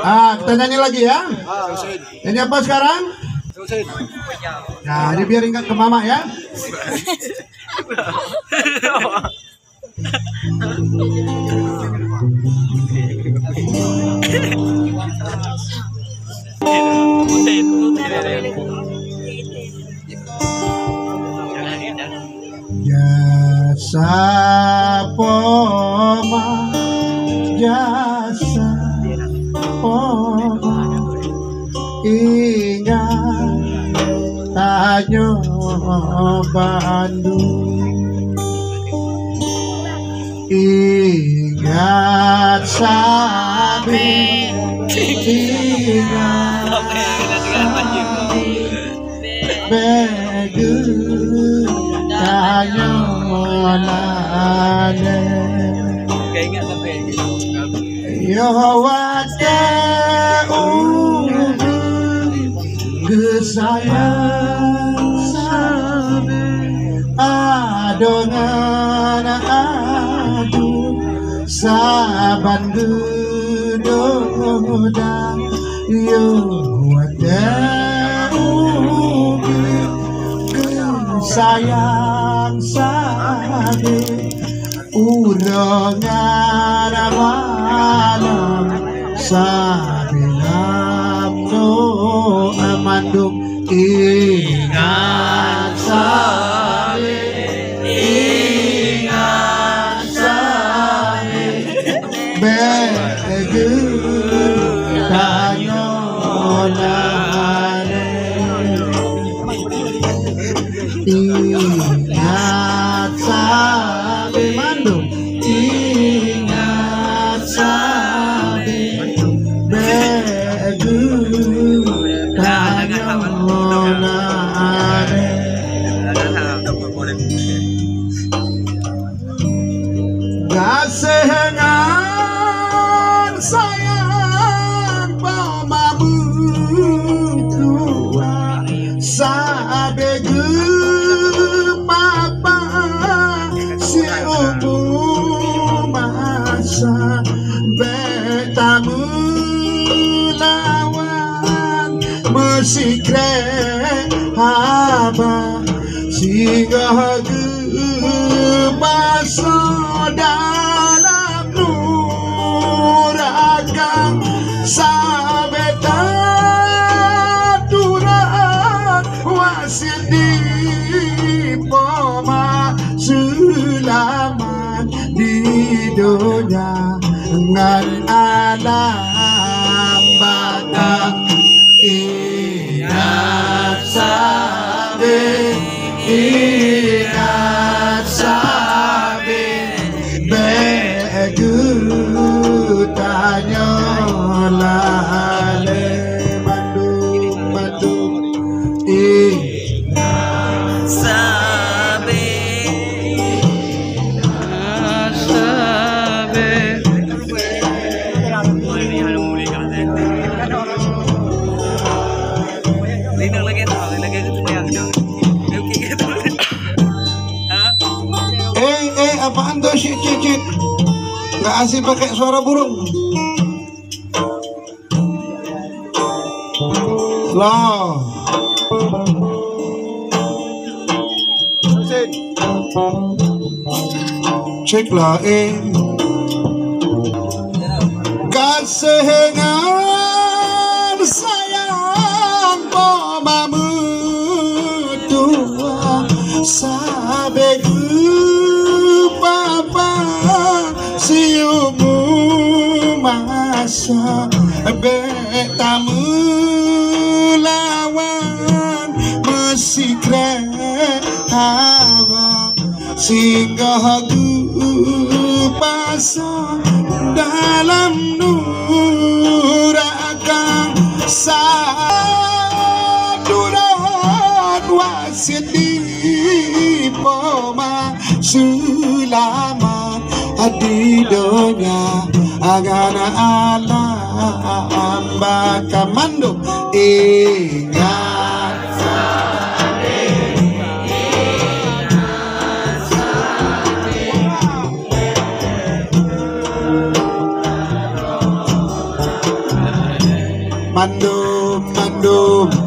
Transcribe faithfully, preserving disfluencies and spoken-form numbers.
Ah, kita nyanyi lagi ya. Nyanyi apa sekarang? Nah, ini biar ingat ke mama ya. Jasa poma, jasa poma, ingat tanyoe bandum. Ingat sabe, ingat sabe, bèk geutanyoe lalè. Yoh watèe ureueng geusayang sabe, adoe ngon adu saban geudoda. Yoh watèe ureueng geusayang sabe, uroe ngon malam sabe lam doa mandum. Ingat sabe, ingat sabe, bèk geutanyoe lalè. Ingat sabe mandum, ingat sabe, bèk geutanyoe lalè. Gaséh ngon sayang poma meutuwah, sabe geupapa siumu masa, bèk tameulawan meusikrèe haba. Singoh geupasoe dalam nuraka, sabe taturot wasiet di poma seulamat di donya ngon alam baka. Ingat sabe, ingat sabe, bèk geutanyoe lalè. Mandum-mandum, ingat sabe, ingat sabe. Eh, eh, apaan tuh, cit, cit, cit? Nggak asik pakai suara burung. Lah. Cek laén. Gaséh ngon sayang poma meutuwah, sabe geupapa siumu masa, bèk tameulawan meusikrèe haba. Singoh geupasoe dalam nuraka, saturot wasiet di poma seulamat di donya ngon alam baka. Mandum ingat. Mandum, mandum